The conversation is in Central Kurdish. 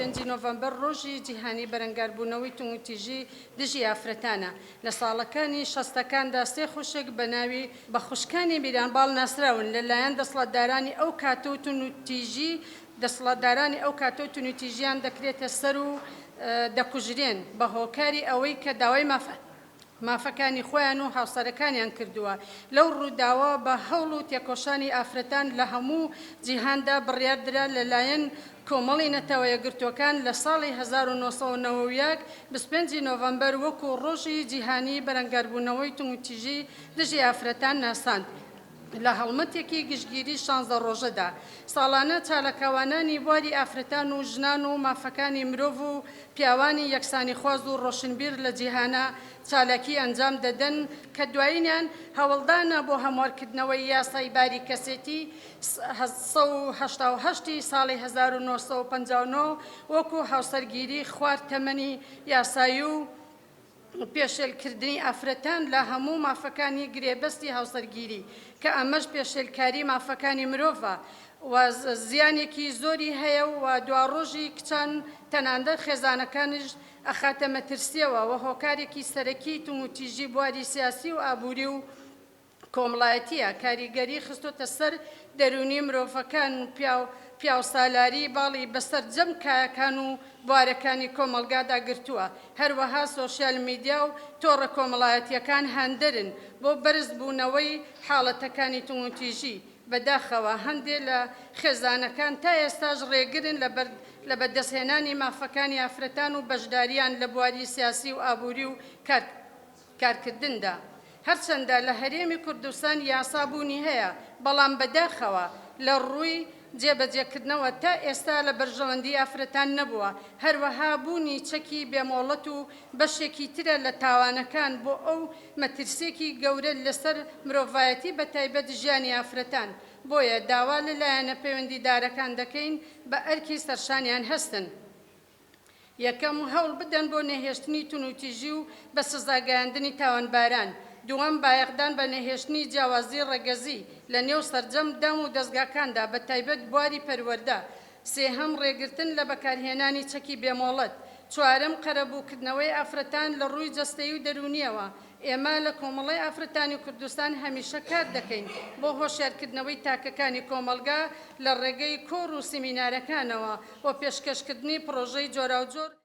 25 ی نۆڤەمبەر ڕۆژی جیهانی بەرەنگاربوونەوەی توندوتیژی دژی ئافرەتانە. لە ساڵەکانی شەستەکاندا سێ خوشک بە ناوی بە خوشکانی میرانباڵ ناسراون لە لایەن دەسڵاتدارانی ئەو کاتە و توندوتیژی دەسڵاتدارانی ئەو کاتە و توندوتیژیان دەکرێتە سەر و دەکوژرێن بە هۆکاری ئەوەی کە داوای مافە مافەکانی خۆیان و هاوسەرەکانیان کردووە. لەو ڕووداوە بە هەوڵ و تێکۆشانی ئافرەتان لە هەموو جیهاندا بڕیار درا لە لایەن کۆمەڵی نەتەوە یەکگرتووەکان لە ساڵی 1991 25 ی نۆڤەمبەر وەکوو ڕۆژی جیهانیی بەرەنگاربوونەوەی توندوتیژی دژی ئافرەتان ناساند. لە هەڵمەتێکی گشتگیری شانزە ڕۆژەدا ساڵانە چاالکوانانی بواری ئافرەتان و ژنان و مافەکانی مرۆڤ و پیاوانی یەکسانیخواز و ڕۆشنبیر لە جیهانا چالاکی ئەنجام دەدەن، کە دوایینیان هەوڵدانە بۆ هەموارکردنەوەی یاسای باری کەسێتی 188 ی ساڵی 1959 وەکو هاوسەرگیری خوار تەمەنی یاسایی و پێشێلکردنی ئافرەتان لە هەموو مافەکانی گرێبەستی هاوسەرگیری، کە ئەمەش پێشێلکاری مافەکانی مرۆڤە و زیانێکی زۆری هەیە و دواڕۆژی کچان تەنانەت خێزانەکانیش ئەخاتە مەترسیەوە و هۆکارێکی سەرەکی توندوتیژی بواری سیاسی و ئابوری و کۆمڵایەتیە کاریگەری خستۆتە سەر دەرونی مرۆڤەکان و پیاو پیاوسالاری باڵی بەسەر جەم کایەکان و بوارەکانی کۆمەڵگادا گرتووە هەروەها سۆشیال میدیا و تۆڕە کۆمەڵایەتیەکان هاندەرن بۆ بەرز بوونەوەی حاڵەتەکانی توندوتیژی بەداخەوە هەندێ لە خێزانەکان تا ئێستاش ڕێگرن لە لە بەدەستهێنانی مافەکانی ئافرەتان و بەشداریان لە بواری سیاسی و ئابوری و کار کارکردندا. هەرچەندە لە هەرێمی کوردستان یاسا بوونی هەیە، بەڵام بەداخەوە لە ڕووی جێبەجێکردنەوە تا ئێستا لە بەرژەوەندی ئافرەتان نەبووە، هەروەها بوونی چەکی بێ مۆڵەت و بەشێکی ترە لە تاوانەکان بۆ ئەو مەترسیەکی گەورە لەسەر مرۆڤایەتی بەتایبەت ژیانی ئافرەتان، بۆیە داوا لە لایەنە پەیوەندیدارەکان دەکەین بە ئەرکی سەرشانیان هەستن. یەکەم، هەوڵ بدەن بۆ نەهێشتنی تونوتیژی و بە سزاگەیاندنی تاوانباران. دووەم، بایەخدان بە نەهێشتنی جیاوازی ڕەگەزی لە نێو سەرجەم دام و دەزگاکاندا بە تایبەت بواری پەروەردە. سێهەم، ڕێگرتن لە بەکارهێنانی چەکی بێ مۆڵەت. چوارەم، قەرەبووکردنەوەی ئافرەتان لە ڕووی جەستەیی و دەروونییەوە. ئێمە لە کۆمەڵەی ئافرەتانی کوردستان هەمیشە کار دەکەین بۆ هۆشیارکردنەوەی تاکەکانی کۆمەڵگا لە ڕێگەی کۆڕ و سیمینارەکانەوە و پێشکەشکردنی پڕۆژەی جۆراوجۆر.